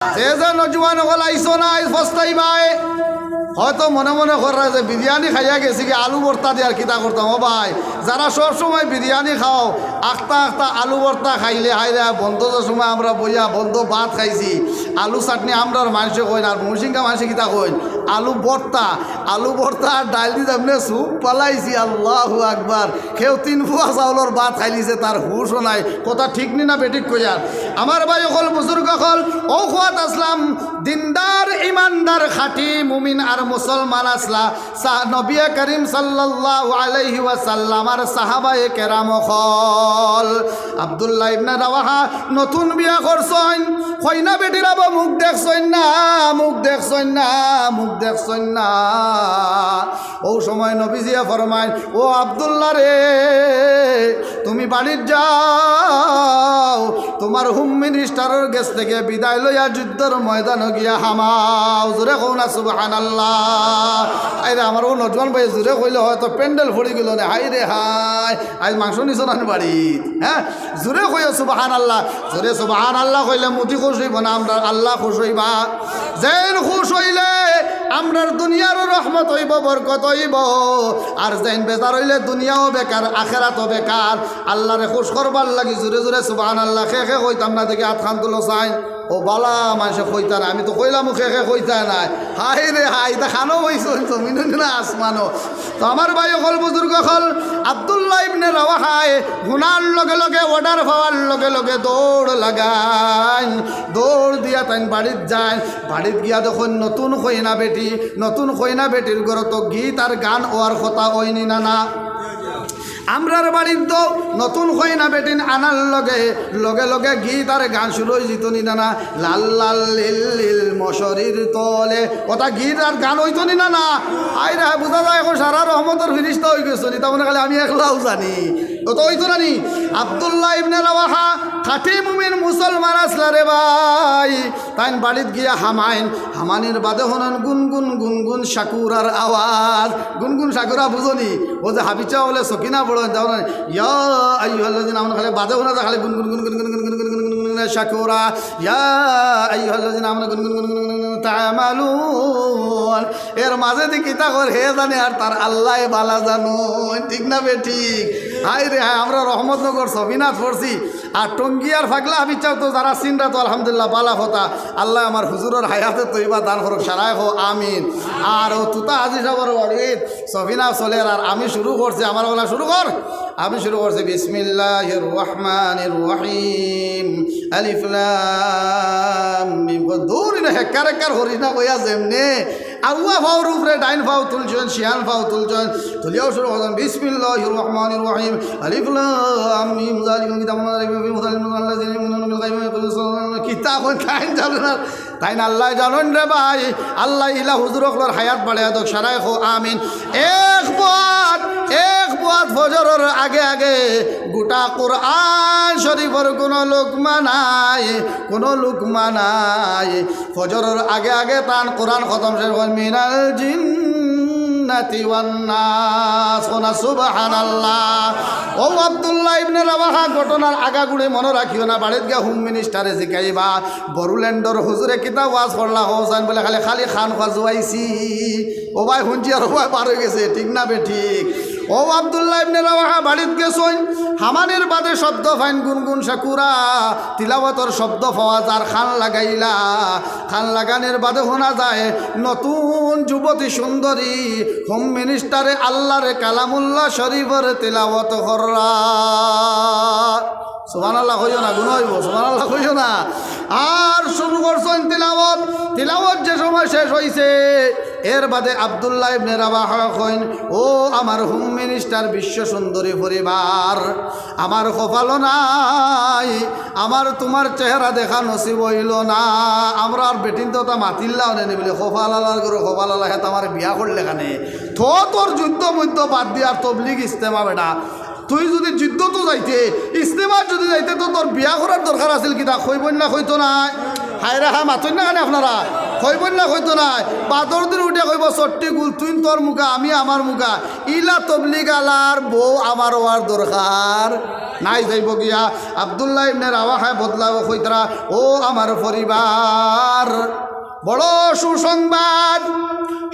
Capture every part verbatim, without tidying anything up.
যে যে নজওয়ান অকল আইছো না, আইজ পস্তাইবায়। হয়তো মনে মনে কররা যে বিরিয়ানি খাইয়া গেছি গি, আলু ভর্তা দিয়া আর কিতা করতাম। ও ভাই, যারা সব সময় বিরিয়ানি খাও, আখতা আখতা আলু ভর্তা খাইলে, হায়রে, বন্দ যে সময় আমরা বইয়া বন্দ ভাত খাইছি, আলু চাটনি আমরার মানষে কইন, আর ময়মনসিংহর মানষে কিতা কইন, আলু ভর্তা, আলু ভর্তা আর ডাইল দি যেমনে সুপ ফালাইছি, আল্লাহু আকবার। কেউ তিন ফুয়া চাউলর ভাত খাইলিছে, তার হুশও নাই। কথা ঠিক নি না বেঠিক কইয়ার? আমার ভাই অকল, বুজুর্গ অকল, অউ খুয়াত আছলাম, দিনদার, ইমানদার, খাঁটি মুমিন আর মুসলমান আছলা। সা-, নবী করিম সাল্লাল্লাহু আলাইহি ওয়াসাল্লামর সাহাবায়ে কেরাম অকল। আব্দুল্লাহ ইবনে রাওয়াহা নতুন বিয়া করছইন, কইনা বেটির আবো মুখ দেখছইন না, মুখ দেখছইন না, মুখ দেখছইন না। অউ সময় নবীজিয়ে ফরমাইন, "ও আব্দুল্লাহ রে, তুমি বাড়িত যাও, তুমার হোম মিনিস্টারর গেছ থাকি বিদায় লইয়া যুদ্ধর ময়দানো গিয়া হামাও।" জোরে কও না সুবহানাল্লাহ। আইরে, আমার অউ নজওয়ান ভাইয়ে জোরে কইলে হয়তো প্যান্ডেল ভরি গেলো নে। হায়রে হায়, আইজ মাংস নিছো না নি বাড়িত? হ্যাঁ, জোরে কইও সুবহানাল্লাহ। জোরে সুবহানাল্লাহ কইলে মুদি খুশ অইবো না, আমরার আল্লাহ খুশ অইবা। যেইন খুশ অইলে আমরার দুনিয়ারও রহমত অইবো, বরকত অইবো। আর যেইন বেজার অইলে দুনিয়াও বেকার, আখেরাতও বেকার। আল্লারে খুশ করবার লাগি জোরে জোরে সুবহানাল্লাহ। কে কে কইতাম না দেখি আতখান তুলো চাইন। অউ বালা মানষে কইতা না, আমি তো কইলাম কে কে কইতা নায়। হায়রে হায়, ইতা খানো অইছে, জমিনো না আসমানো। তো আমার ভাই অকল, বুজুর্গ অকল, আব্দুল্লাহ ইবনে রাওয়াহায় হুনার লগে লগে, অর্ডার পাওয়ার লগে লগে দৌড় লাগাইন, দৌড় দিয়া তাইন বাড়িত যাইন। বাড়িত গিয়া দেখইন নতুন কইনা বেটি, নতুন কইনা বেটির ঘরো তো গীত আর গান অওয়ার কথা অয়নি না, না? আমরার বাড়িত তো নতুন কইনা বেটিন আনার লগে লগে লগে গীত আর গান শুরু অইযিতো নি না, না? লাল লাল লিল লিল মশারির তলে, অতা গীত আর গান অইতো নি না, না? আইরে হায়, বুঝা যায় অখন সারা রহমতর ফিরিস্তা অইগেছো নি, তার মানে খালি আমি একলাউ জানি। অতা অইতো না নি? আব্দুল্লাহ ইবনে রাওয়াহা খাঁটি মুমিন মুসলমান আছলা রে ভাই। তাইন বাড়িত গিয়া হামাইন, হামানির বাদে হুনইন গুনগুন গুনগুন সাকুরার আওয়াজ। গুনগুন সাকুরা বুঝো নি? অউ যে হাফিজ সাব অকলে সকিনা পড়ইন, তার মানে ইয়া আইয়ুহাল্লাযিনা আমানু খালি বাদে হুনা যায়, খালি গুনগুন গুনগুন গুনগুন গুনগুন গুনগুন গুনগুন সাকুরা, ইয়া আইয়ুহাল্লাযিনা আমানু গুনগুন গুনগুন গুনগুন গুনগুন তা'মালুন। এর মাঝেদি কিতা কর হে জানে, আর তার আল্লায় বালা জানইন, ঠিক না বেঠিক? হায়রে হায়, আমরার রহমতনগর সফিনাত পড়ছি, আর টঙ্গিয়ার ফাগলা হাফিজ সাব তো যারা চিনরা তো আলহামদুলিল্লাহ, বালা কথা। আল্লায় আমার হুজুরর হায়াতে তৈবা দান করউক, সারায় কও আমিন। আর অউ তুতা হাজি সাবর বাড়িত সফিনা চলের, আর আমি শুরু করছি, আমার বলা শুরু কর, আমি শুরু করছি, বিসমিল্লাহির রহমানির রহিম, আলিফ লাম মিম। দৌড়ি না, হেক্কার হেক্কার করিস না কইয়া যেমনে আউয়া পাওর উপরে ডাইন পাও তুলছইন, শিয়ান পাও তুলছইন, তুলিয়াউ শুরু করছইন, বিসমিল্লাহির রহমানির রহিম, আলিফ লাম মিম, যালিকাল কিতাবু লা রাইবা ফিহি হুদাল লিল মুত্তাকিন, আল্লাযিনা ইউমিনুনা বিল গায়বি ওয়া ইয়াকিমুস সালাতা ওয়া মিম্মা রাযাকনাহুম ইউনফিকুন। কিতা কইন তাইন জানে না? তাইন আল্লায় জানইন রে ভাই, আল্লায় ইলা হুজুর অকলর হায়াত বাড়াইয়া দেউক, সারায় কও আমিন। এক বুয়াত, এক বুয়াত ফজরর আগে আগে গুটা কুরআন শরিফর কুনু লুকমা নাই, কুনু লুকমা নাই। ফজরর আগে আগে তান কুরআন খতম শেষ অয়, মিনাল জিন্নাতি ওয়ান নাস। কও না সুবহানাল্লাহ। অউ আব্দুল্লাহ ইবনে রাওয়াহা ঘটনার আগাগুড়ি মনো রাখিও না, বাড়িত গিয়া হোম মিনিস্টারে জিকাইবা, বড়োল্যান্ডর হুজুরে কিতা ওয়াজ করলা কওছাইন বুলে খালি, খালি খান খাজুয়াইছি। ও ভাই হুনছি আর ও ভাই পার অইগেছে, ঠিক না বেঠিক? অউ আব্দুল্লাহ ইবনে রাওয়াহা বাড়িত গেছইন, হামানির বাদে শব্দ পাইন গুনগুন সাকুরা, তিলাওয়াতর শব্দ পাওয়া যার, খান লাগাইলা, খান লাগানির বাদে হুনা যায় নতুন যুবতী সুন্দরী হোম মিনিস্টারে আল্লাহর কালামুল্লাহ শরিফর তিলাওয়াত কররা। সুবহানাল্লাহ কইও না, গুনা অইবো, সুবহানাল্লাহ কইও না। আর শুরু করছইন তিলাওয়াত, তিলাওয়াত যে সময় শেষ অইছে, এর বাদে আব্দুল্লাহ ইবনে রাওয়াহা কইন, "ও আমার হোম মিনিস্টার, বিশ্ব সুন্দরী পরিবার, আমার কপালো নাই, আমার তুমার চেহারা দেখা নসিব অইলো না।" আমরার বেটিন্তে অতা মাতিল্লা অনে নি বুলে, "কপাল আলার ঘরো কপাল আলা, হে তো আমারে বিয়া করলে কেনে? থ তোর যুদ্ধ মুদ্ধ বাদ দি আর তবলিগ ইজতেমা বেটা।" তুই যুদি যুদ্ধত যাইতে, ইজতেমাত যুদি যাইতে, তো তোর বিয়া করার দরকার আছিল কিতা? কইবইন না কইতো নায়? হায়রে হায়, মাতইন না কেনে আপনারা? কইবইন না কইতো নায়? বাদর দিন উঠে কইবো, "সট্টি গুল, তুইন তোর মুখা, আমি আমার মুখা।" ইলা তবলিগ আলার বউ আমার অওয়ার দরকার। নাই যাইবো গিয়া। আব্দুল্লাহ ইবনে রাওয়াহায় বদলাও কইতরা, "ও আমার পরিবার, বড় সুসংবাদ,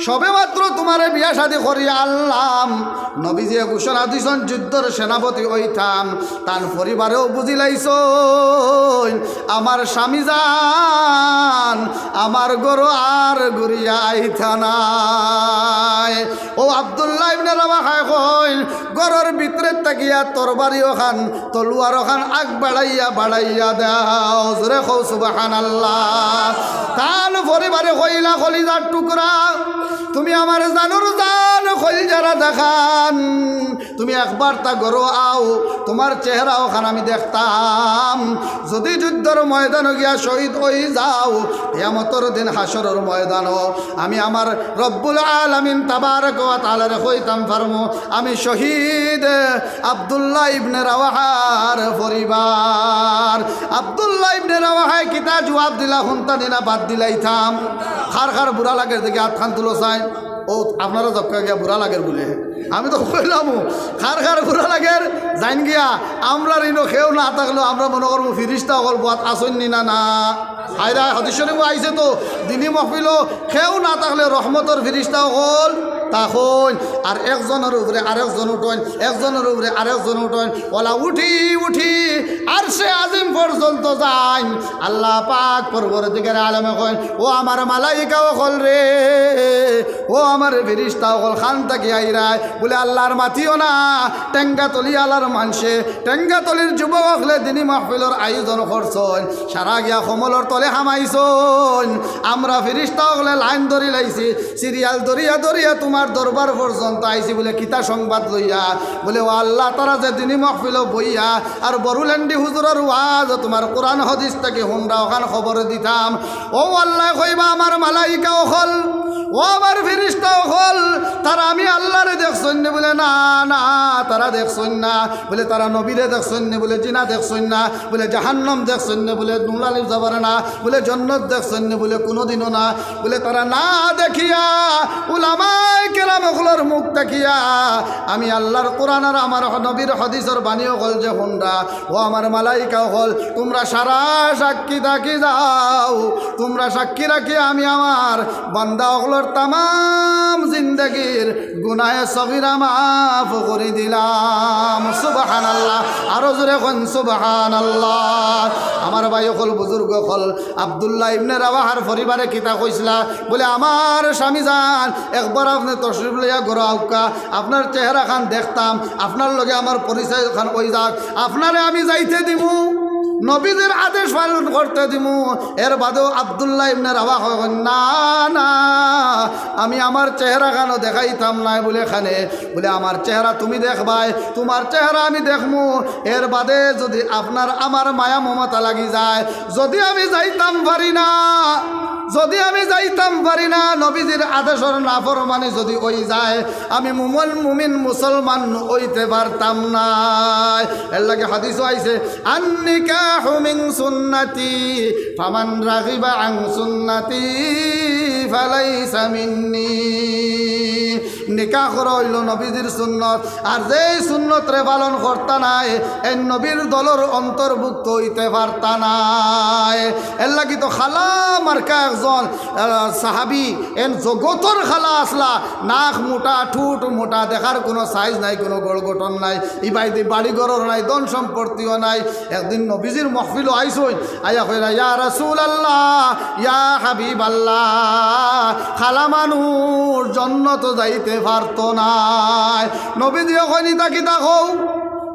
সবে মাত্র তুমারে বিয়া শাদী করি আনলাম।" নবীজিয়ে ঘোষণা দিছইন, যুদ্ধর সেনাপতি অইতাম। তান পরিবারেও বুঝিলাইছইন, আমার স্বামী যান, আমার ঘরো আর ঘুরিয়া আইতা নায়। ও আব্দুল্লাহ ইবনে রাওয়াহায় কইন, ঘরর ভিতরে থাকিয়া তরবারি অখান, তলোয়ার অখান আগ বাড়াইয়া বাড়াইয়া দেও। জোরে কও সুবহানাল্লাহ। তান পরিবারে কইলা, "কলিজার টুকরা, তুমি আমার জানর জান, কইলজার আধাখান, তুমি একবার তা ঘরো আও, তুমার চেহারা অখান আমি দেখতাম। যদি যুদ্ধর ময়দানো গিয়া শহীদ অই যাও, কিয়ামতর দিন হাশরর ময়দানো আমি আমার রব্বুল আলামিন তাবারাক ওয়া তাআলারে কইতাম পারমু, আমি শহীদ আব্দুল্লাহ ইবনে রাওয়াহার পরিবার।" আব্দুল্লাহ ইবনে রাওয়াহায় কিতা জুয়াব দিলা, হুনতা নি না বাদ দিলাইতাম? কার কার বুরা লাগের দেখি আতখান তুলো চাই। ও আপনারা জক্কা গিয়া বুরা লাগের বুলে, আমি তো কইলামউ, কার কার বুরা লাগের যাইন গিয়া। আমরার ইনো কেউ না থাকলেও আমরা মনো করমু ফিরিস্তা অকল বওয়াত আছইন নি না? না, হায়রা হাদিস শরীফো আইছে তো, দিনি মহফিলো কেউ না থাকলে রহমতর ফিরিস্তা অকল থাকইন, আর একজনর উপরে আরেকজন উঠইন, একজনর উপরে আরেকজন উঠইন, অলা উঠি উঠি আরশে আজিম পর্যন্ত যাইন। আল্লাহ পাক পরওয়ারদিগারে আলমে কইন, "ও আমার মালাইকা অকল রে, ও আমার ফিরিস্তা অকল, কান থাকি আইরায়?" বুলে, "আল্লাহর মাতিও না, টেঙ্গাতলি আলার মানষে, টেঙ্গাতলির যুবক অকলে দিনি মাহফিলর আয়োজন করছইন, সারা গিয়া কমলর তলে হামাইছইন, আমরা ফিরিস্তা অকলে লাইন ধরিলাইছি, সিরিয়াল ধরিয়া ধরিয়া তুমার দরবার পর্যন্ত আইছি।" বুলে, "কিতা সংবাদ লইয়া?" বুলে, "ও আল্লাহ, তারা যে দিনি মাহফিলো বইয়া আর বরুলেন্ডি হুজুরর ওয়াজ, তুমার কোরআন হাদিস থাকি হুনরা অখান খবর দিতাম।" ও আল্লায় কইবা, "আমার মালাইকা অকল, ও আমার ফিরিস্তা অকল, তারা আমি আল্লাহরে দেখছইন নি?" বুলে, "না, না, তারা দেখছইন না।" বুলে, "তারা নবীরে দেখছইন নি?" বুলে, "জি না, দেখছইন না।" বুলে, "জাহান্নাম দেখছইন নি?" বুলে, "নুরানি জবর না।" বুলে, "জন্নত দেখছইন নি?" বুলে, "কুনুদিনও না।" বুলে, "তারা না দেখিয়া, উলামায়ে কেরাম অকলর মুখ দেখিয়া আমি আল্লাহর কোরআন আর আমার নবীর হাদিসর বাণী অকল যে হুনরা, ও আমার মালাইকা অকল, তুমরা সারা সাক্ষী থাকি যাও, তুমরা সাক্ষী রাখি আমি আমার বান্দা অকলর তামাম জিন্দেগির গুনাহে সগিরা মাফ করি দিলাম।" সুবহানাল্লাহ। আরো জোরে কইন, "সুবহানাল্লাহ।" আমার ভাই অকল, বুজুর্গ অকল, আব্দুল্লাহ ইবনে রাওয়াহার পরিবারে কিতা কইছলা? বুলে, "আমার স্বামী যান, একবার আপনে তশরিফ লইয়া ঘরো আউক্কা, আপনার চেহারা খান দেখতাম, আপনার লগে আমার পরিচয় খান অই যাক, আপনারে আমি যাইতে দিমু, নবীজির আদেশ পালন করতে দিমু।" এর বাদেও আব্দুল্লাহ ইবনে রাওয়াহায় কইন, "না, না, আমি আমার চেহারা খানও দেখাইতাম নায়।" বুলে, "খানে?" বুলে, "আমার চেহারা তুমি দেখবায়, তুমার চেহারা আমি দেখমু, এর বাদে যুদি আপনার আমার মায়া মমতা লাগি যায়, যুদি আমি যাইতাম পারি না, যুদি আমি যাইতাম পারি না, নবীজির আদেশর নাফরমানি যুদি অই যায়, আমি মুমন মুমিন মুসলমান অইতে পারতাম নায়।" এর লাগি হাদিসও আইছে, "আন নিকাহু মিন সুন্নতি, ফামান রাগিবা আন সুন্নতি ফালাইসা মিন্নি।" নিকাহ করা অইলো নবীজির সুন্নত, আর যেই সুন্নতরে পালন করতা নায়, এই নবীর দলর অন্তর্ভুক্ত অইতে পারতা নায়। এর লাগি তো খালা মার্কা একজন, আহ, সাহাবী, এন জগতর খালা আছলা, নাক মুটা, ঠুট মুটা, দেখার কুনু সাইজ নাই, কুনু গড় গঠন নাই, ইবায়দি বাড়ি ঘরর নাই, ধন সম্পত্তিও নাই। একদিন নবীজির মহফিলো আইছইন, আইয়া কইরা, "ইয়া রাসূলুল্লাহ, ইয়া হাবিবাল্লাহ, খালা মানুষ জন্নত যাইতে পারতো নায়।" নবীজিয়ে কইন, "ইতা কিতা কও?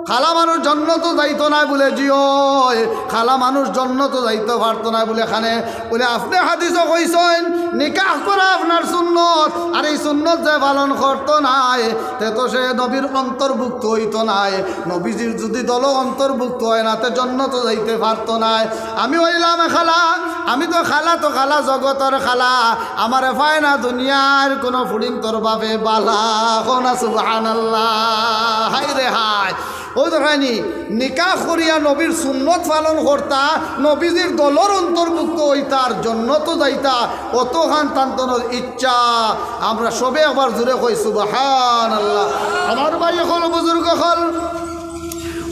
খালা মানুষ জন্নত যাইতো নায়?" বুলে, "জি অয়, খালা মানুষ জন্নত যাইতে পারতো নায়।" বুলে, "খানে?" বুলে, "আপনে হাদিসো কইছইন, নিকাহ করা আপনার সুন্নত, আর এই সুন্নত যে পালন করতো নায়, তে তো সে নবীর অন্তর্ভুক্ত অইতো নায়। নবীজির যুদি দলো অন্তর্ভুক্ত অয় না, তে জন্নত যাইতে পারতো নায়। আমি অইলাম খালা, আমি তো খালা, তো খালা, জগতর খালা, আমারে পায় না দুনিয়ার কুনু ফুড়িন্তর বাপে বালা।" কও না সুবহানাল্লাহ। হায় রে হায়। অউ দেখইন নি, নিকাহ করিয়া নবীর সুন্নত পালন করতা, নবীজির দলর অন্তর্ভুক্ত অইতা, আর জন্নতো যাইতা, অতখান তান তনর ইচ্ছা। আমরা সবে একবার জোরে কই সুবহানাল্লাহ। আমার ভাই অকল, বুজুর্গ অকল,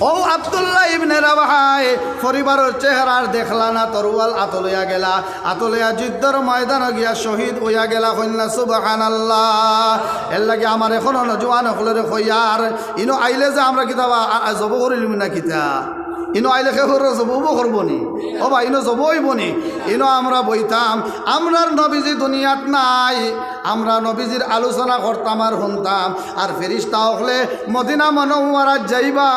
ও আব্দুল্লাহ ইবনে রাওয়াহায় পরিবারর চেহারার দেখলা না, তরোয়াল আতো লইয়া গেলা, আতো লইয়া যুদ্ধর ময়দানো গিয়া শহীদ অইয়া গেলা। কইন না সুবহানাল্লাহ। এরলাগি আমার অখনো নওজোয়ান অকলরে কইয়ার, ইনো আইলে যে আমরা কিতা বা, আ, আ, জবো করিলিমু না কিতা? ইনো আইলে কেউরে জবো করবো নি? ও ভাই, ইনো জবো অইবো নি? ইনো আমরা বইতাম, আমরার নবীজি দুনিয়াত নাই, আমরা নবীজির আলোচনা করতাম আর হুনতাম। আর ফিরিস্তা অকলে মদিনা মনোয়ারাত যাইবা,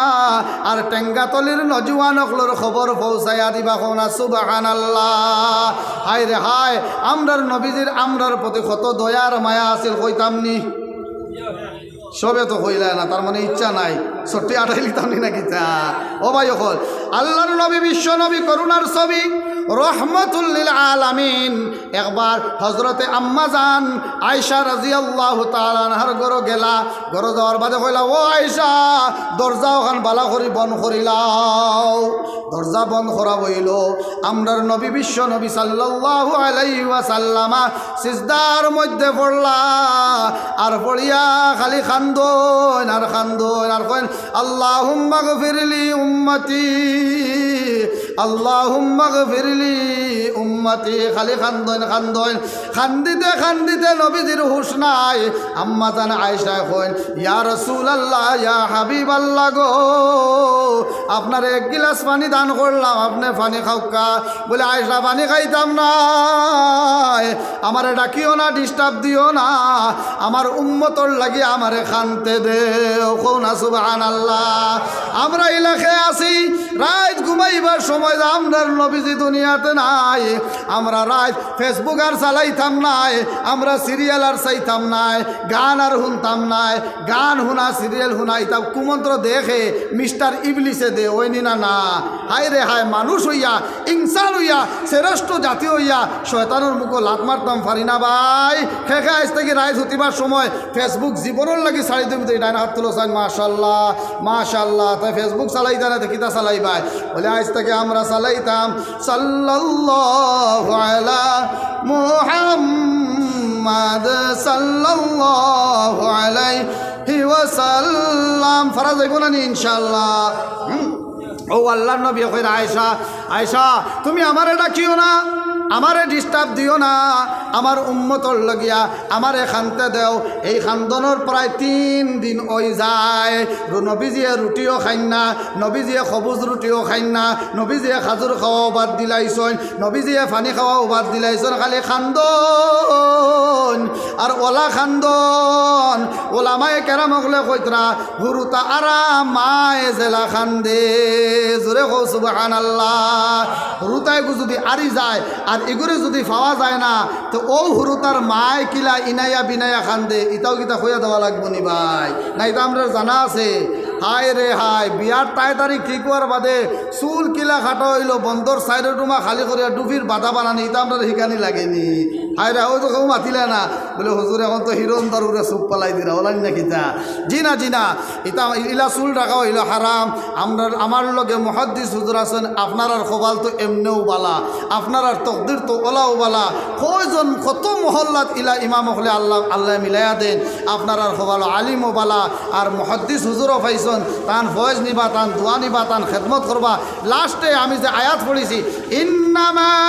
আর টেঙ্গাতলির নওজোয়ান অকলর খবর পৌঁছাইয়া দিবা। কও না সুবহানাল্লাহ। হায় রে হায়, আমরার নবীজির আমরার প্রতি কত দয়ার মায়া আছিল, কইতাম নি? সবে তো কইলা না, তার মানে ইচ্ছা নাই। ছুটি আটাইলিতাম নি না কিতা? ও ভাই অকল, আল্লাহর নবী, বিশ্ব নবী, করুণার ছবি, রহমাতুল লিল আলামিন। একবার হযরতে আম্মা জান আয়েশা রাদিয়াল্লাহু তাআলা আনহার ঘরো গেলা। ঘরো যাওয়ার বাদে কইলা, "ও আয়েশা, দরজা অখান বালা করি বন্ধ করিলাও।" দরজা বন্ধ করা অইলো। আমরার নবী, বিশ্ব নবী সাল্লাল্লাহু আলাইহি ওয়াসাল্লামা সিজদার মধ্যে পড়লা, আর পড়িয়া খালি কান্দইন আর কান্দইন আর কইন, "আল্লাহুম্মাগফিরলি উম্মতি, আল্লাহুম্মাগফিরলি উম্মতি।" খালি কান্দইন, কান্দইন। কান্দিতে কান্দিতে নবীজির হুশ নাই। আম্মা জান আয়েশায় কইন, "ইয়া রাসূলুল্লাহ, ইয়া হাবিবাল্লাহ গো, আপনারে এক গিলাস পানি দান করলাম, আপনে পানি খাউক্কা।" বলে, "আয়েশা, পানি খাইতাম নায়, আমারে ডাকিও না, disturb দিও না, আমার উম্মতর লাগি আমারে কানতে দেও।" কও না সুবহানাল্লাহ। আমরা ইলাকায় আছি, রাইত ঘুমাইবার সময় যে আমরার নবীজি দুনিয়াতে নাই, আমরা রাইত Facebook আর চালাইতাম নায়, আমরা serial আর চাইতাম নায়, গান আর হুনতাম নায়। গান হুনা, serial হুনা, ইতা কুমন্ত্র দেখে মিস্টার ইবলিসে দে, অইনি না না। হায় রে হায়, মানুষ অইয়া, ইনসান অইয়া, শ্রেষ্ঠ জাতি অইয়া শয়তানর মুখো লাত মারতাম পারি না ভাই। কে কে আইজ থাকি রাইত হুতিবার সময় Facebook জীবনর লাগি ছাড়ি দিমু, তো ইটা হাত তুলো চাইন, মাশাআল্লাহ, মাশাআল্লাহ। তাই Facebook চালাইতা না, তো কিতা চালাইবায়? বলে, আইজ থাকি আমরা চালাইতাম, সাল্লাল্লাহু আলা মুহাম্মাদ, সাল্লাল্লাহু আলাইহি ওয়াসাল্লাম। পারা যাইবো না নি ইনশাআল্লাহ? হুম? ও আল্লাহর নবী কইরা, "আয়েশা, আয়েশা, তুমি আমারে ডাকিও না, আমারে disturb দিও না, আমার উম্মতর লাগিয়া আমারে কানতে দেও।" এই কান্দনর প্রায় তিন দিন অই যায়। রু-, নবীজিয়ে রুটিও খাইন না, নবীজিয়ে খবুজ রুটিও খাইন না, নবীজিয়ে খাজুর খাওয়াও বাদ দিলাইছইন, নবীজিয়ে পানি খাওয়াও বাদ দিলাইছইন, খালি কান্দন আর অলা কান্দন। ওলামায়ে কেরাম অকলে কইতরা, হুরুতা আরা মায় যেলা কান্দে। জোরে কও সুবহানাল্লাহ। হুরুতা এগু যুদি আরি যায় আর ইগুরে যুদি পাওয়া যায় না, তো অউ হুরুতার মায় কিলা ইনাইয়া বিনাইয়া কান্দে, ইতাও কিতা কইয়া দেওয়া লাগবো নি ভাই? না, ইতা আমরার জানা আছে। হায় রে হায়, বিয়ার তাই তারিখ ঠিক অওয়ার বাদে চুল কিলা কাটা অইলো, বন্দর সাইডর ডুমা খালি করিয়া ডুবির বাধা বানানি, ইতা আমরার হিকানি লাগেনি। হায় রে, অউ তো কেউ মাতিলা না। বলে, "হুজুর, এখন তো হিরো হন্দার উপরে সুপ ফালাই দিরা, অলাইন না কিতা?" জি না, জি না, ইতা, ইলা চুল রাখা অইলো হারাম। আমরার, আমার লগে মুহাদ্দিস হুজুর আছইন, আপনারার কপাল তো এমনেও বালা, আপনারার তকদির তো অলাও বালা। কয়জন কত মহল্লাত ইলা ইমাম অকলে আল্লাহ, আল্লায় মিলাইয়া দেইন। আপনারার কপালো আলিমও বালা, আর মুহাদ্দিস হুজুরও পাইছইন, তান ফয়েজ নিবা, তান দোয়া নিবা, তান খেদমত করবা। লাস্টে আমি যে আয়াত পড়ছি, "ইন্নামা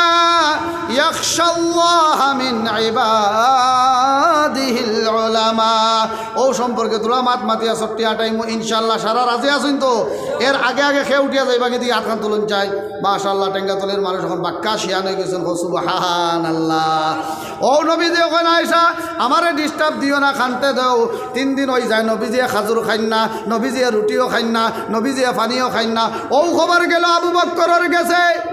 ইয়াখশাল্লাহা মিন ইবাদিহিল উলামা।" অউ সম্পর্কে দুরা মাত মাতিয়া ছুটি আটাইমু ইনশাআল্লাহ। সারা রাজি আছইন তো? এর আগে আগে কে উঠিয়া যাইবা, কিন্তু আতখান তুলইন চাই। মাশাআল্লাহ, টেঙ্গাতলির মানুষ এখন বাক্কা শিয়ান অই গেছইন। কও সুবহানাল্লাহ। অউ নবীজিয়ে কইন, "আয়েশা, আমারে disturb দিও না, কানতে দেও।" তিন দিন অই যায়, নবীজিয়ে খাজুর খাইন না, নবীজিয়ে রুটিও খাইন না, নবীজিয়ে পানিও খাইন না। অউ খবর গেলো আবু বক্করর গেছে।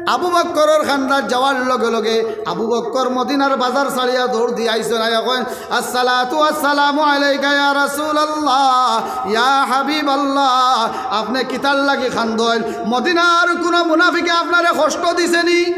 আবু বক্করর কান্দাত যাওয়ার লগে লগে আবু বক্কর মদিনার বাজার ছাড়িয়া দৌড় দিয়া আইছইন, আইয়া কইন, "আসসালাতু আসসালামু আলাইকা ইয়া রাসূলুল্লাহ, ইয়া হাবিবাল্লাহ, আপনে কিতার লাগি কান্দইন? মদিনার কুনু মুনাফিকে আপনারে কষ্ট দিছে নি?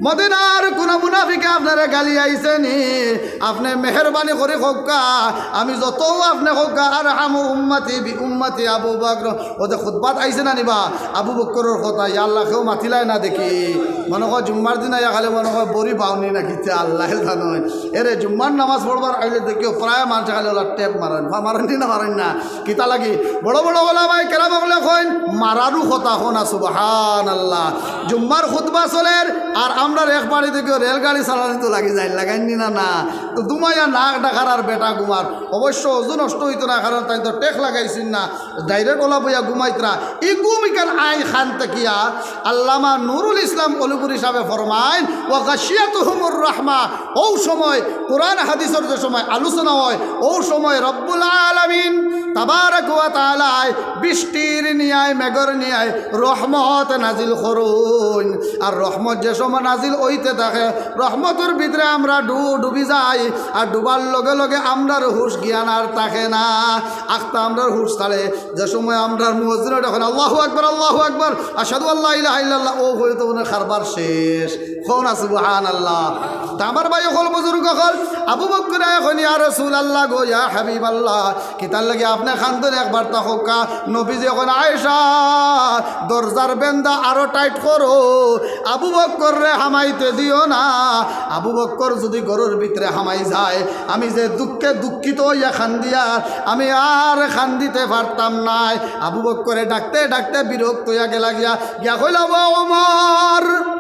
মদিনার কুনু মুনা-" মুনাফিকে আপনারে গালি আইছে নি? আপনে মেহেরবানি করি কউক্কা, আমি যতউ আপনে কউক্কা, আরহামু উম্মতি বি উম্মতি আবু বকর। অউ যে খুতবাত আইছে না নিবা, আবু বকরর কথা, ইয়া আল্লাহ, কেউ মাতিলায় না দেখি। মনো কয় জুম্মার দিন আইয়া খালি মনো কয় বড়ি বাউনি না কিতা, আল্লায় জানইন। এরে জুম্মার নামাজ পড়বার আইলে দেখিও প্রায় মানষে খালি অলা টেপ মারইন, পা মারইন নি না মারইন না। কিতা লাগি? বড় বড় ওলামায়ে কেরাম অকলে কইন, মারারও কথা কও না, সুবহানাল্লাহ। জুম্মার খুতবা চলের, আর আমরার এক বাড়ি দেখিও রেলগাড়ি চালানি তো লাগি যায়, লাগাইন নি না? না। তো দুমাইয়া নাক ডাকার আর বেটা ঘুমার। অবশ্য অজু নষ্ট অইতো না, কারণ তাইন তো টেক লাগাইছইন না, direct অলা বইয়া ঘুমাইতরা। ই ঘুম ইখান আইন খান থাকিয়া আল্লামা নুরুল ইসলাম অলিপুরী সাবে ফরমাইন, "ওয়া গাশিয়াতুহুমুর রাহমা।" অউ সময় কোরআন হাদিসর যে সময় আলোচনা অয়, অউ সময় রব্বুল আলামিন তাবারাক ওয়া তাআলায় বৃষ্টির নিয়ায়, মেঘর নিয়ায় রহমত নাজিল করইন। আর রহমত যে সময় নাজিল অইতে থাকে, রহমতর ভিতরে আমরা ডু-, ডুবি যাই, আর ডুবার লগে লগে আমরার হুশ জ্ঞান আর থাকে না। আখতা আমরার হুশ ছাড়ে, যে সময় আমরার মুয়াজ্জিনে ডাকইন, "আল্লাহু আকবার, আল্লাহু আকবার, আশহাদু আল্লা ইলাহা ইল্লাল্লাহ", অউ কইতে মনে কারবার শেষ। কও না সুবহানাল্লাহ। তে আমার ভাই অকল, বুজুর্গ অকল, আবু বকরে কইন, "ইয়া রাসূলুল্লাহ গো, ইয়া হাবিবাল্লাহ, কিতার লাগি আপনে কান্দইন একবার তা কউক্কা।" নবীজিয়ে কইন, "আয়েশা, দরজার বেন্দা আরো tight করো, আবু বকররে হামাইতে দিও না।" আবু বকর যুদি ঘরর ভিতরে হামাই যায়, আমি যে দুঃখে দুঃখিত অইয়া কান্দিয়ার, আমি আর কান্দিতে পারতাম নায়। আবু বকরে ডাকতে ডাকতে বিরক্ত অইয়া গেলা গিয়া, গিয়া কইলা, "ও ওমর,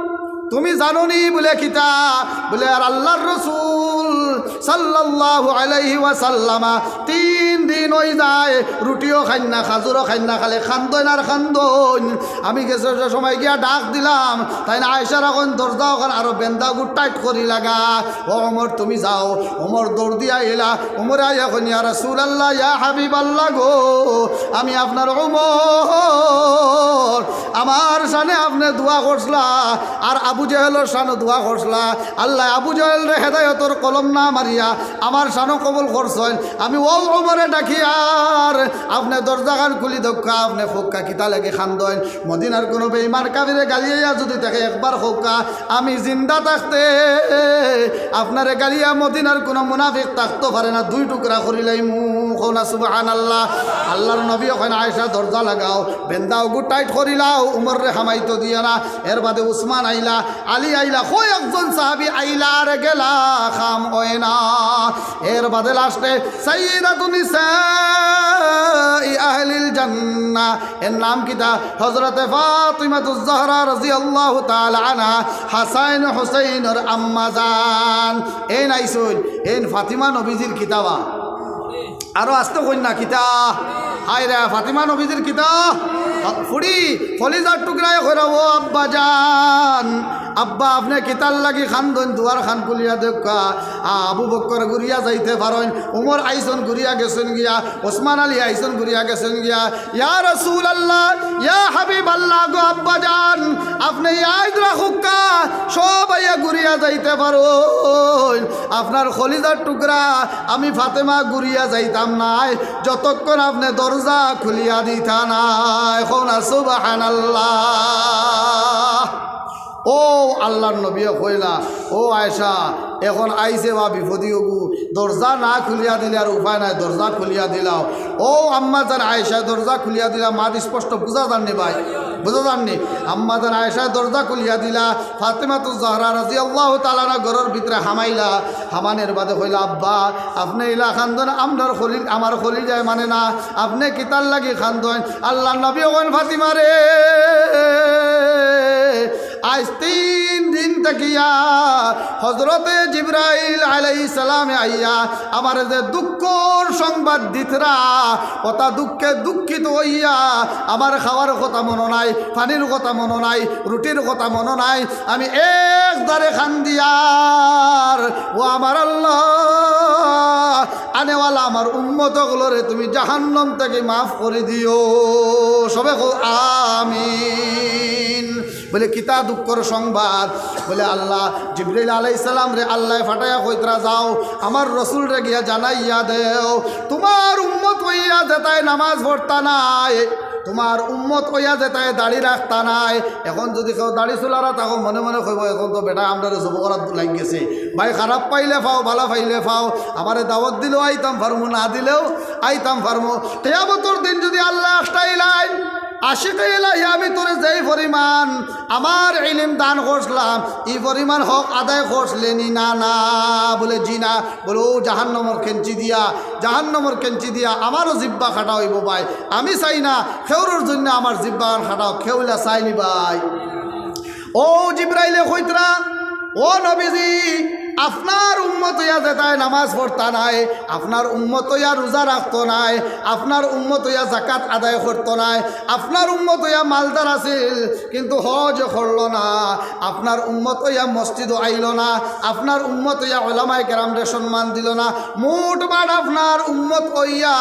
তুমি জানো নি?" বুলে, "কিতা?" বুলে, "আর আল্লার রসুল সাল্লাল্লাহু আলাইহি ওয়াসাল্লামা তিন দিন অই যায়, রুটিও খাইন না, খাজুরও খাইন না, খালি কান্দইন আর কান্দইন। আমি গেছে যে সময় গিয়া ডাক দিলাম, তাইন আয়েশারে কইন দরজা অখান আরো বেন্দা অগু tight করি লাগা। ও ওমর, তুমি যাও।" ওমর দৌড় দিয়া আইলা। ওমরে আইয়া কইন, "ইয়া রাসূলুল্লাহ, ইয়া হাবিবাল্লাহ গো, আমি আপনার ওমর, আমার শানে আপনে দোয়া করছলা, আর আবু জেহেলর শানো দোয়া করছলা। আল্লায় আবু জেহেলরে হেদায়তর কলম না মারিয়া আমার শানো কবুল করছইন। আমি অউ ওমরে ডাকিয়ার, আপনে দরজাখান খুলি দেউক্কা, আপনে কউক্কা কিতা লাগি কান্দইন। মদিনার কুনু বেঈমান কাফিরে গালিয়াইয়া যুদি থাকে একবার কউক্কা, আমি জিন্দা থাকতে আপনারে গালিয়া মদিনার কুনু মুনাফিক থাকতো পারে না, দুই টুকরা করিলাইমু।" কও না সুবহানাল্লাহ। আল্লার নবীয়ে কইন, "আয়েশা দরজা লাগাও, বেন্দা অগু tight করিলাও, ওমররে হামাইতো দিও না।" এরবাদে উসমান আইলা, আলী আইলা, কয় একজন সাহাবী আইলা আর গেলা, কাম অয় না। এরবাদে last এ সাইয়্যিদাতু নিসাই আহলিল জান্নাহ, এর নাম কিতা? হযরতে ফাতিমাতুজ জাহরা রাদিয়াল্লাহু তাআলা আনহা, হাসান হুসাইনর আম্মা জান। এইন আইছইন, এইন ফাতিমা নবীজির কিতা বা? আরো আস্তে কইন না, কিতা? হায়রে, ফাতিমা নবীজির কিতা? ফুড়ি, কলিজার টুকরায় কইরা, "ও আব্বা জান, আব্বা, আপনে কিতার লাগি কান্দইন? দুয়ারখান খুলিয়া দেউক্কা।" আ, আবু বকর ঘুরিয়া যাইতে পারইন, ওমর আইছইন ঘুরিয়া গেছইন গিয়া, ওসমান আলী আইছইন ঘুরিয়া গেছইন গিয়া। "ইয়া রাসূলুল্লাহ, ইয়া হাবিবাল্লাহ গো আব্বা জান, আপনে ইয়াদ রাখউক্কা, সব আইয়া ঘুরিয়া যাইতে পারইন। আপনার কলিজার টুকরা আমি ফাতেমা ঘুরিয়া যাইতাম নায়, যতক্ষণ আপনে দরজা খুলিয়া দিতা নায়।" কও না সুবহানাল্লাহ। ও আল্লার নবীয়ে কইলা, "ও আয়েশা, এখন আইছে বা বিপদি অগু, দরজা না খুলিয়া দিলে আর উপায় নাই, দরজা খুলিয়া দিলাও।" ও আম্মা জান আয়েশা দরজা খুলিয়া দিলা, মাত স্পষ্ট বুঝা যার নি ভাই? বুঝা যার নি? আম্মা জান আয়েশা দরজা খুলিয়া দিলা, ফাতেমাতুজ জাহরা রাদিয়াল্লাহু তাআলা আনহা ঘরর ভিতরে হামাইলা, হামানির বাদে কইলা, "আব্বা, আপনে ইলা কান্দইন, আমরার খলিল, আমার কলিজায় মানে না, আপনে কিতার লাগি কান্দইন?" আল্লার নবীয়ে কইন, "ফাতিমা রে, আইজ তিন দিন থাকিয়া হযরতে জিবরাইল আলাইহিস সালামে আইয়া আমারে যে দুঃখর সংবাদ দিতরা, অতা দুঃখে দুঃখিত অইয়া আমার খাওয়ার কথা মনো নাই, পানির কথা মনো নাই, রুটির কথা মনো নাই। আমি এক ধারে কান্দিয়ার, ও আমার আল্লাহ, আনেওয়ালা আমার উম্মত অকলরে তুমি জাহান্নাম থাকি মাফ করি দিও।" সবে কও, "আমিন।" বুলে, "কিতা দুঃখর সংবাদ?" বুলে, "আল্লাহ, জিবরাইল আলাইহিস সালামরে আল্লায় পাঠাইয়া কইতরা, 'যাও, আমার রসুলরে গিয়া জানাইয়া দেও, তুমার উম্মত অইয়া যেতায় নামাজ পড়তা নায়, তুমার উম্মত অইয়া যেতায় দাড়ি রাখতা নায়, এখন যুদি কেউ দাড়ি চুলারা থাকো, মনে মনে কইবো, "এখন তো বেটা আমরারে জবো করাত লাগি গেছে।" ভাই, খারাপ পাইলে পাও, ভালা পাইলে পাও, আমারে দাওয়াত দিলেও আইতাম পারমু, না দিলেও আইতাম পারমু। কিয়ামতর দিন যুদি আল্লায় আখটাইলাইন, "আশিকে ইলাহি, আমি তোরে যেই পরিমাণ আমার ইলিম দান করছলাম, ই পরিমাণ হক আদায় করছলে নি?" "না, না।" বলে, "জি না।" বলে, "অউ জাহান্নামর কেঞ্চি দিয়া, জাহান্নামর কেঞ্চি দিয়া আমারও জিব্বা কাটা অইবো ভাই। আমি চাই না কেউরর জইন্য আমার জিব্বাখান কাটা অউক।" কেউ ইলা চায় নি ভাই? অউ জিব্রাইলে কইতরা, "ও নবীজি, আপনার উম্মত অইয়া যেতায় নামাজ পড়তা নায়, আপনার উম্মত অইয়া রোজা রাখতো নায়, আপনার উম্মত অইয়া জাকাত আদায় করতো নায়, আপনার উম্মত অইয়া মালদার আছিল, কিন্তু হজ করলো না, আপনার উম্মত অইয়া মসজিদও আইলো না, আপনার উম্মত অইয়া উলামায়ে কেরামরে সম্মান দিলো না, মুটমাট আপনার উম্মত অইয়া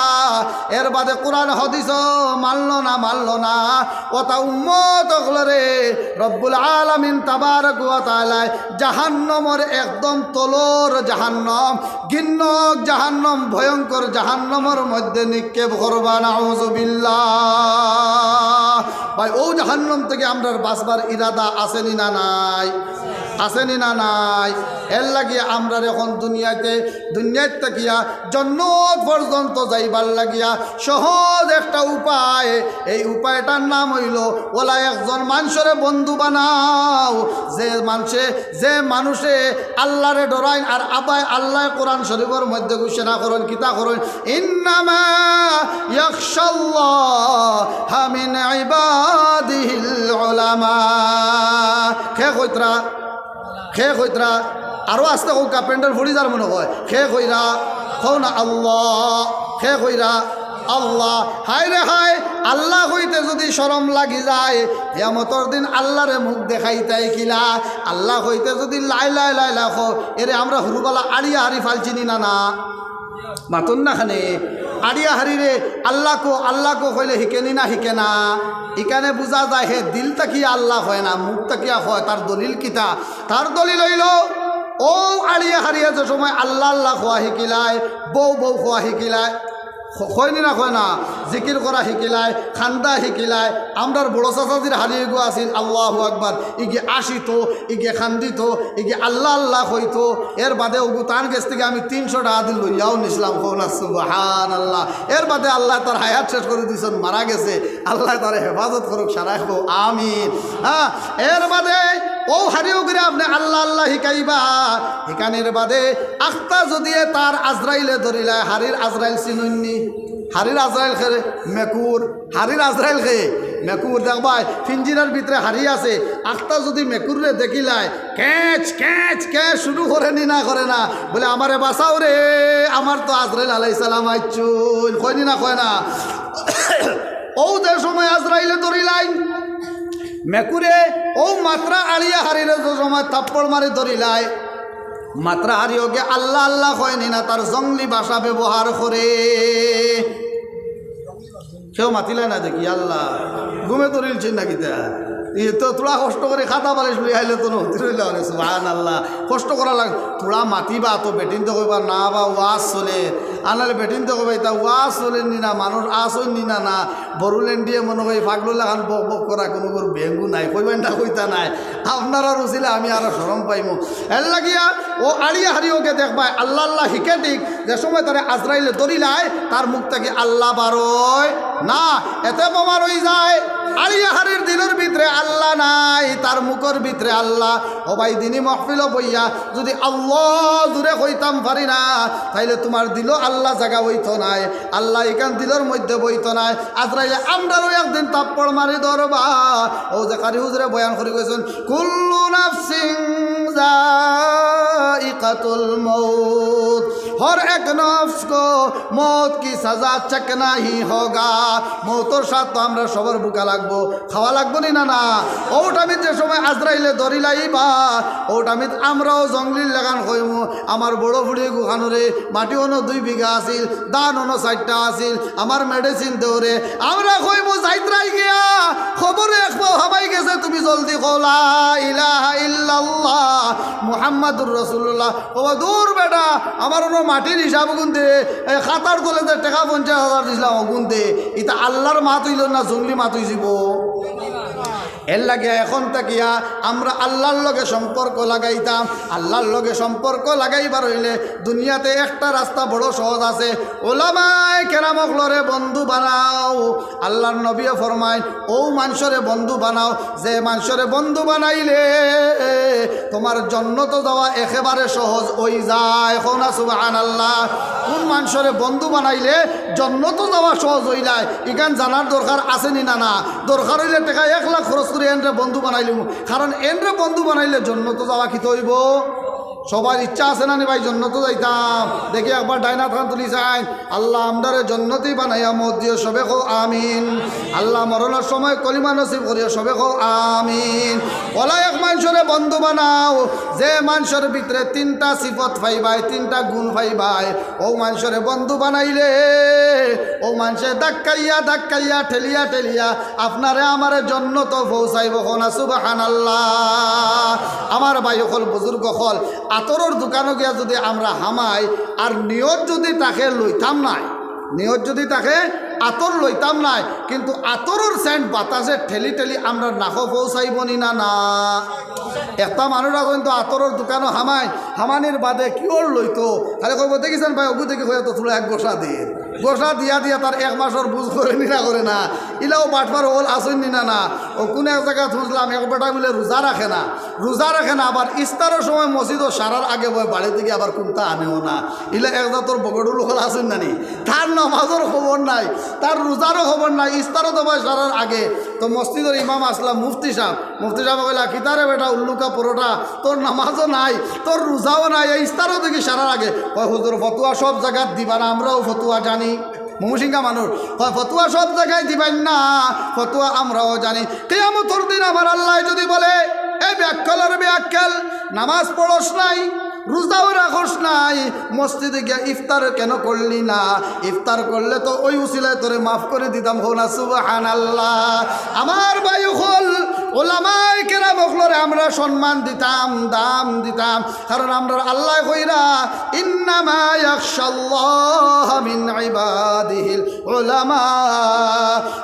এর বাদে কোরআন হাদিসও মানলো না, মানলো না।" অতা উম্মত অকলরে রব্বুল আলামিন তাবারাক ওয়া তাআলায় জাহান্নামর একদম তলর জাহান্নাম, ঘিন্নক জাহান্নাম, ভয়ঙ্কর জাহান্নামর মধ্যে নিক্ষেপ করবা, নাউজুবিল্লাহ। ভাই, অউ জাহান্নাম থাকি আমরার বাঁচবার ইরাদা আছে নি না নাই? আছে নি না নাই? এর লাগিয়া আমরার এখন দুনিয়াতে, দুনিয়াত থাকিয়া জন্নত পর্যন্ত যাইবার লাগিয়া সহজ একটা উপায়। এই উপায়টার নাম অইলো, অলা একজন মানষরে বন্ধু বানাও, যে মানষে, যে মানুষে আল্লারে ডরাইন। আর আবার আল্লায় কোরআন শরীফর মধ্যে ঘোষণা করইন, কিতা করইন? "ইন্নামা ইয়াখশাল্লাহা মিন ইবাদিহিল উলামা।" কে কইতরা? কে কইতরা? আরো আস্তে কউক্কা, প্যান্ডেল ফুড়ি যার মনে অয়। কে কইরা? কও না, আল্লাহ। কে কইরা? আল্লাহ। হায় রে হায়, আল্লাহ কইতে যুদি শরম লাগি যায়, কিয়ামতর দিন আল্লারে মুখ দেখাইতায় কিলা? আল্লাহ কইতে যুদি লা ইলাহা ইল্লাল্লাহ কও, এরে আমরা হুরুবালা আড়িয়া হারি ফালছি নি না, না? মাতইন না কেনে? আড়িয়া হারিরে আল্লাহ কও, আল্লাহ কও কইলে হিকে নি না, হিকে না? ইখানে বুঝা যায় হে দিল থাকিয়া আল্লাহ কয় না, মুখ থাকিয়া কয়, তার দলিল কিতা? তার দলিল অইলো, অউ আড়িয়া হারিয়ে যে সময় আল্লাহ আল্লাহ কওয়া হিকিলায়, বউ বউ কওয়া হিকিলায়, ক-, কয় নি না, কয় না? জিকির করা হিকিলায়, কান্দা হিকিলায়। আমরার বড় চাচাজির হারি এগু আছিল, আল্লাহু আকবার, ইগে আসিতো, ইগে কান্দিতো, ইগে আল্লাহ আল্লাহ কইতো। এর বাদে অগু তান গেছ থাকি আমি তিনশো টেকা দি লইয়াও নিছলাম, কও না সুবহানাল্লাহ। এর বাদে আল্লায় তার হায়াত শেষ করি দিছইন, মারা গেছে। আল্লায় তারে হেফাজত করউক, সারায় কও আমিন। হ্যাঁ, এর বাদে অউ হারি অগুরে আপনে আল্লাহ আল্লাহ হিকাইবা, হিকানির বাদে আখতা যুদি তার আজরাইলে ধরিলায়, হারির আজরাইল চিনইন নি? হারির আজরাইল কে রে? মেকুর। হারির আজরাইল কে? মেকুর। দেখবায়, পিঞ্জিরার ভিতরে হারি আছে, আখতা যুদি মেকুররে দেখিলায়, ক্যাচ, ক্যাচ, ক্যাচ শুরু করে নি না, করে না? বলে, "আমারে বাঁচাও রে, আমার তো আজরাইল আলাইহিস সালাম আইছইন।" কয় নি না, কয় না? অউ যে সময় আজরাইলে ধরিলাইন, মেকুরে অউ মাত্র আড়িয়া হারিরে যে সময় থাপ্পড় মারি ধরিলায়, মাত্র হারি অগে আল্লাহ আল্লাহ কয় নি না, তার জংলি ভাষা ব্যবহার করে। কেউ মাতিলা না দেখি, আল্লাহ, ঘুমে ধরিলছইন না কিতা? ই তো থুড়া কষ্ট করি খাতা বালিশ লই আইলে তো নতি রইলা অনে, সুবহানাল্লাহ। কষ্ট করা লাগে, থুড়া মাতিবা তো বেটিন্তে কইবা, "না বা, ওয়াজ চলে।" আনালে বেটিন্তে কইবা, "ইতা ওয়াজ চলের নি না, মানুষ আছইন নি না, না।" বড়ুলেন্ডিয়ে মনে কয় পাগলর লাখান বক বক করা, কুনুগুর বেঙ্গু নাই, কইবা না, কইতা নায়। আপনারার উছিলায় আমি আরো শরম পাইমু। এর লাগিয়া অউ আড়িয়া হারি অগে দেখবায়, আল্লাহ আল্লাহ হিকে ঠিক, যে সময় তারে আজরাইলে ধরিলায়, তার মুখ থাকি আল্লাহ বারয় না। এতে প্রমাণ অইযায়, আড়িয়া হারির দিলর ভিতরে আল্লাহ নাই, তার মুখর ভিতরে আল্লাহ। ও ভাই, দিনি মহফিলো বইয়া যুদি আল্লাহ জুরে কইতাম পারি না, তাইলে তুমার দিলো আল্লাহ জাগা অইতো নায়, আল্লাহ ইখান দিলর মধ্যে বইতো নায়। আজরাইলে আমরারও একদিন থাপ্পড় মারি ধরবা। অউ যে কারি হুজুরে বয়ান করি কইছইন, "কুল্লু নাফসিন যায়িকাতুল মাউত, হর এক নফস কো মউত কি সাজা চাখনা হি হোগা।" মউতর স্বাদ তো আমরা সবর ভুগা লাগবো, খাওয়া লাগবো নি না, না? অউ টাইমে যে সময় আজরাইলে ধরিলাইবা, অউ টাইমে আমরাও জংলির লাখান কইমু, আমার বড় ফুড়ি গুখানরে মাটি অনো দুই বিঘা আছিল, ধান অনো চাইরটা আছিল, আমার মেডিসিন দেওরে আমরা কইমু যাইত্রাই গিয়া, খবরে এক পাও হামাই গেছে, তুমি জলদি কও লা ইলাহা ইল্লাল্লাহ মুহাম্মাদুর রাসূলুল্লাহ। ও দূর বেটা, আমার অনো মাটির হিসাব গুনতে, এই খাতার তলে যে টেকা পঞ্চাশ হাজার দিছলাম অগুনতে, ইতা আল্লাহর মাত অইলো না জংলি মাত অইযিবো? এর লাগি এখন থাকিয়া আমরা আল্লাহর লগে সম্পর্ক লাগাইতাম। আল্লাহর লগে সম্পর্ক লাগাইবার অইলে দুনিয়াতে একটা রাস্তা বড় সহজ আছে, ওলামায়ে কেরাম অকলরে বন্ধু বানাও। আল্লাহর নবীয়ে ফরমাইন, অউ মানষরে বন্ধু বানাও, যে মানষরে বন্ধু বানাইলে তুমার জন্নতো যাওয়া একেবারে সহজ অইযায়। কও না সুবহানাল্লাহ। কুন মানষরে বন্ধু বানাইলে জন্নতো যাওয়া সহজ অইযায়, ইখান জানার দরকার আছে নি না? না। দরকার অইলে টেকা এক লাখ খরচ করি এনরে বন্ধু বানাইলিমু, কারণ এনরে বন্ধু বানাইলে জন্নতো যাওয়া কিতা অইবো? সবার ইচ্ছা আছে না নি ভাই জন্নতো যাইতাম? দেখি একবার ডাইন আতখান তুলি চাইন। আল্লাহ আমরারে জন্নতি বানাইয়া মউত দিও, সবে কও আমিন। আল্লাহ মরণর সময় কলিমা নসিব করিও, সবে কও আমিন। ওলা এক মানষরে বন্ধু বানাও, যে মানষর ভিতরে তিনটা সিফত পাইবায়, তিনটা গুণ পাইবায়, অউ মানষরে বন্ধু বানাইলে অউ মানষে ধাক্কাইয়া ধাক্কাইয়া, ঠেলিয়া ঠেলিয়া আপনারে আমারে জন্নতো পৌঁছাইবো। কও না সুবহানাল্লাহ। আমার ভাই অকল, বুজুর্গ অকল, আতরর দোকানো গিয়া যুদি আমরা হামাই আর নিয়ত যুদি থাকে লইতাম নায়, নিয়ত যুদি থাকে আতর লইতাম নায়, কিন্তু আতরর সেন্ট বাতাসে ঠেলি ঠেলি আমরার নাকো পৌঁছাইবো নি না? না। একটা মানুষ আছে কিন্তু আতরর দোকানো হামাই, হামানির বাদে কিওর লইতো, খালি কইবো, "দেখিছইন ভাই, অগু দেখি কইয়া তো থুড়া এক গোসা দে।" গোসা দিয়া দিয়া তার এক মাসর বুঝ করে নি না, করে না। ইলাও বাটপার অকল আছইন নি না? না। অউ কুন এক জাগাত হুনছিলাম, এক বেটায় বুলে রোজা রাখে না, রোজা রাখে না, আবার ইফতারর সময় মসজিদো সারার আগে বয়, বাড়ি থাকি আবার কুন্তা আনেও না। ইলা এক জাতর বগডুল অকল আছইন না নি? তার নামাজর খবর নাই, তার রোজারও খবর নাই, ইফতারও তো বয় সারার আগে। তো মসজিদর ইমাম আছলা মুফতি সাব, মুফতি সাবে কইলা, "কিতারে বেটা উল্লুকা পরোটা, তোর নামাজও নাই, তোর রোজাও নাই, এই ইফতারও দেখি সারার আগে।" কয়, "হুজুর, ফতুয়া সব জাগাত দিবা না, আমরাও ফতুয়া জানি।" মুমুশিঙ্গা মানুষ। কয়, "ফতুয়া সব জাগাত দিবা না, ফতুয়া আমরাও জানি।" কিয়ামতর দিন আমার আল্লায় যুদি বলে, "এ বেআক্কলর বেআক্কল, নামাজ পড়স নাই, রোজাও রাখস নাই, মসজিদে গিয়া ইফতার কেনে করলি না? ইফতার করলে তো অউ উছিলায় তোরে মাফ করি দিতাম।" কও না সুবহানাল্লাহ। আমার ভাই অকল, ওলামায়ে কেরাম অকলরে আমরা সম্মান দিতাম, দাম দিতাম, কারণ আমরার আল্লায় কইরা, "ইন্নামা ইয়াখশাল্লাহা মিন ইবাদিহিল উলামা।"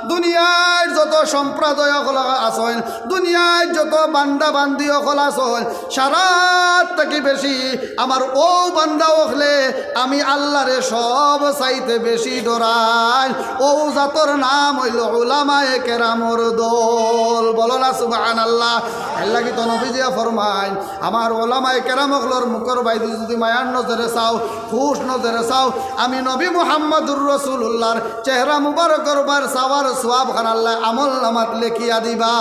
দুনিয়ার যত সম্প্রদায় অকল আছইন, দুনিয়ার যত বান্দা বান্দি অকল আছইন, সারার থাকি বেশি আমার অউ বান্দা অকলে আমি আল্লারে সব চাইতে বেশি ডরাইন। অউ জাতর নাম অইলো উলামায়ে কেরামর দল। বলো না সুবহানাল্লাহ। এর লাগি তো নবীজিয়ে ফরমাইন, আমার ওলামায়ে কেরাম অকলর মুখর বাইদি যুদি মায়ার নজরে চাও, খুশ নজরে চাও, আমি নবী মুহাম্মদুর রাসূলুল্লাহর চেহারা মুবারকর বার চাওয়ার সওয়াব খান আল্লায় আমল নামাত লেখিয়া দিবা।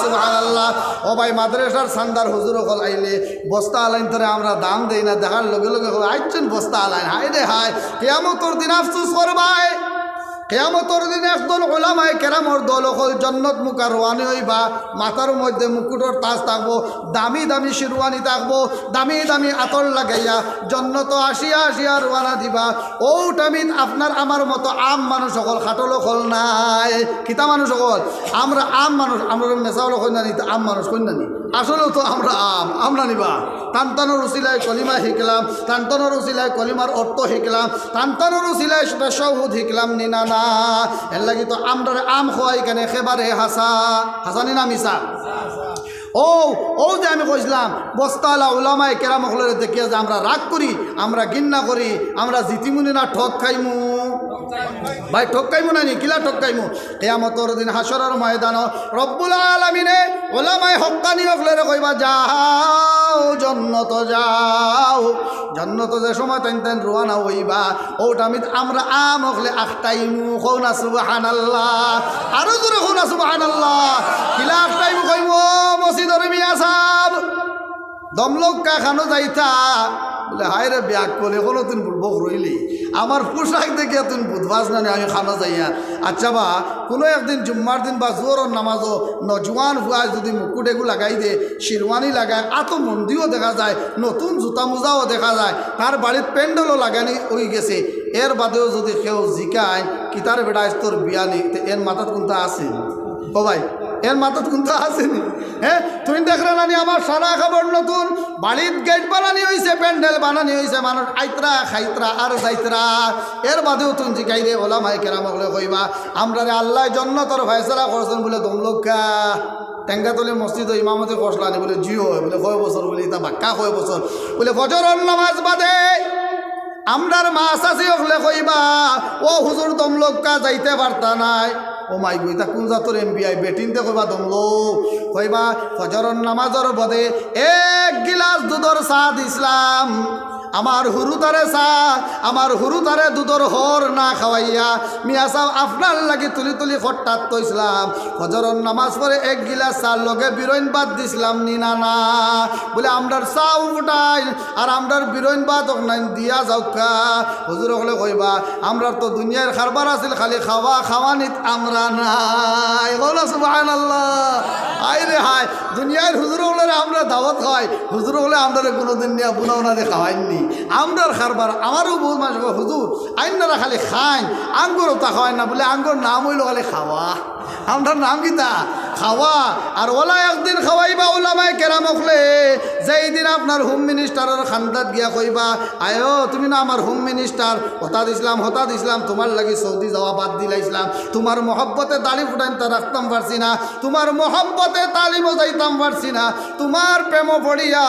সুবহানাল্লাহ। ও ভাই, মাদ্রাসার চান্দার হুজুর অকল আইলে বস্তা আলাইন, তারে আমরা দাম দেই না, দেখার লগে লগে কয়, "আইচ্ছইন বস্তা আলাইন।" হায় রে হায়, কিয়ামতর দিন আফসোস করবায়। কিয়ামতর দিন একদল ওলামায়ে কেরামর দল অকল জন্নত মুখা রওয়ানি অইবা, মাথার মধ্যে মুকুটর তাজ থাকবো, দামি দামি শিরওয়ানি থাকবো, দামি দামি আতর লাগাইয়া জন্নতো আসিয়া আসিয়া রওয়ানা দিবা। অউ টাইমত আপনার আমার মতো আম মানুষ অকল, খাটল অকল নায়। কিতা মানুষ অকল? আমরা আম মানুষ, আমরা মেসাউল অকল নানি, তা আম মানুষ কইন নানি। আসলেও তো আমরা আম, আমরা নিবা। তান তানর উছিলায় কলিমা হিকলাম, তান তানর উছিলায় কলিমার অর্থ হিকলাম, তান তানর উছিলায় তাশাহুদ হিকলাম নি না, না। এর লাগি তো আমরারে আম কওয়া ইখান একেবারে হাছা, হাছা নি না মিছা? অউ, অউ যে আমি কইছলাম, বস্তাআলা উলামায়ে কেরাম অকলরে দেখিয়া যে আমরা রাগ করি, আমরা ঘিন্না করি, আমরা জিতিমু নি না ঠগ খাইমু? ভাই, ঠগ খাইমু না নি? কিলা ঠগ খাইমু? কিয়ামতর দিন হাশরর ময়দানো রব্বুল আলামিনে ওলামায়ে হক্কানি অকলরে কইবা, "যাও, জন্নতো যাও।" জন্নতো যে সময় তাইন তাইন রওয়ানা অইবা, অউ টাইমত আমরা আম অকলে আখটাইমু। কও না সুবহানাল্লাহ। আরো জোরে কও না সুবহানাল্লাহ। কিলা আখটাইমু কইমু, "ও মসজিদর মিয়া সাব, দমলক্কা খানো যাইতা?" হায় রে বেআক্কল, এখনো তুই বুড়বক রইলি। আমার পোশাক দেখিয়া তুই বুঝবাস না নি আমি খানো যাইয়ার। আচ্ছা বা, কুনু একদিন জুম্মার দিন বা জোহরর নামাজো নজওয়ান ফুয়ায় যুদি মুকুট এগু লাগাই দে, শিরওয়ানি লাগায়, আতো মন্দিও দেখা যায়, নতুন জুতা মুজাও দেখা যায়, তার বাড়িত প্যান্ডেলও লাগানি অইগেছে, এর বাদেও যুদি কেউ জিকায়, "কিতারে বেটা, আইজ তোর বিয়া নি?" তে এর মাথাত কুন্তা আছে নি? ও ভাই, এর মাথাত কুন্তা আছে নি? হে, তুই দেখরে না নি আমার সারা কাপড় নতুন, বাড়িত গেট বানানি অইছে, প্যান্ডেল বানানি অইছে, মানুষ আইতরা, খাইতরা আর যাইতরা। এর বাদেও তুই জিকাইলে ওলামায়ে কেরাম অকলে কইবা, "আমরারে আল্লায় জন্নতর ফয়সালা করছইন বুলে দমলউক্কা।" টেঙ্গাতলি মসজিদো ইমামতি করছলা নি? বুলে, "জি অয়।" বুলে, "কয় বছর?" বুলে, "ইতা বাক্কা কয় বছর?" বুলে, "ফজরর নামাজ বাদে আমরার মা চাচি অকলে কইবা, 'ও হুজুর দমলউক্কা, যাইতে পারতা নায়।'" ও মাই গো, ইতা কুন জাতর এমবিআই? বেটিন্তে কইবা দমলউ, কইবা, "ফজরর নামাজর বাদে এক গিলাস দুধর চা দিছলাম, আমার হুরুতারে চা, আমার হুরুতারে দুধর হর না খাওয়াইয়া, মিয়া সাব আপনার লাগি তুলি তুলি খট্টাত থইছলাম, ফজরর নামাজ পড়ে এক গিলাস চার লগে বিরইন ভাত দিছলাম নি না না?" বুলে, "আমরার চাও ফুটাইন, আর আমরার বিরইন ভাত অকনাইন দিয়া যাউক্কা।" হুজুর অকলে কইবা, "আমরার তো দুনিয়ার কারবার আছিল খালি খাওয়া, খাওয়ানিত আমরা নাই।" বলো সুবহানাল্লাহ। আয় রে হায়, দুনিয়ার হুজুর অকলরে আমরা দাওয়াত খাওয়াই, হুজুর অকলে আমরারে কুনুদিন নিয়া বুনাউনা দি খাওয়াইন নি। আমরার কারবার, আমারও বউত মানুষ কয়, "হুজুর, আইন্নারা খালি খাইন, আঙ্গুর অতা খাওয়াইন না।" বুলে, "আঙ্গুর নাম অইলো খালি খাওয়া।" আমরার নাম কিতা? খাওয়া। আর ওলা একদিন খাওয়াইবা ওলামায়ে কেরাম অকলে, যেই দিন আপনার হোম মিনিস্টারর কান্দাত গিয়া কইবা, "আয়ো, তুমি না আমার হোম মিনিস্টার, হতা দিছলাম, হতা দিছলাম, তুমার লাগি সৌদি যাওয়া বাদ দিলাইছলাম, তুমার মহব্বতে দাড়ি ফুটাইনতা রাখতাম পারছি না, তুমার মহব্বতে তালিমো যাইতাম পারছি না, তুমার প্রেমো পড়িয়া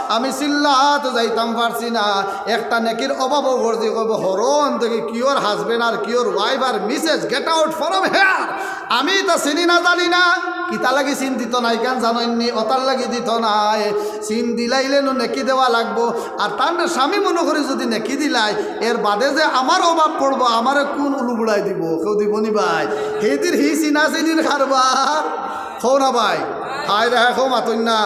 আমি সিল্লাত যাইতাম পারছি না।" একটা নেকির অভাবও পড়ছি, কইবো, "হরণ দেখি কিওর হাজবেন্ড আর কিওর ওয়াইফ আর Mrs, get out from here।" আমি তো চিনি না, জানি না, কিতা লাগি চিন দিত নাই, কান জানইন নি, অতার লাগি দিত নাই। চিন দিলাইলে নু নেকি দেওয়া লাগবো। আর তার স্বামী মনে করি যুদি নেকি দিলাই, এর বাদে যে আমার অভাব পড়বো, আমারে কুন উলুবুড়াই দিবো? কেউ দিবো নি ভাই? হেদির হি চিনা চিনির কারবার। কও না ভাই, হায় রে হায়, কও মাতইন না।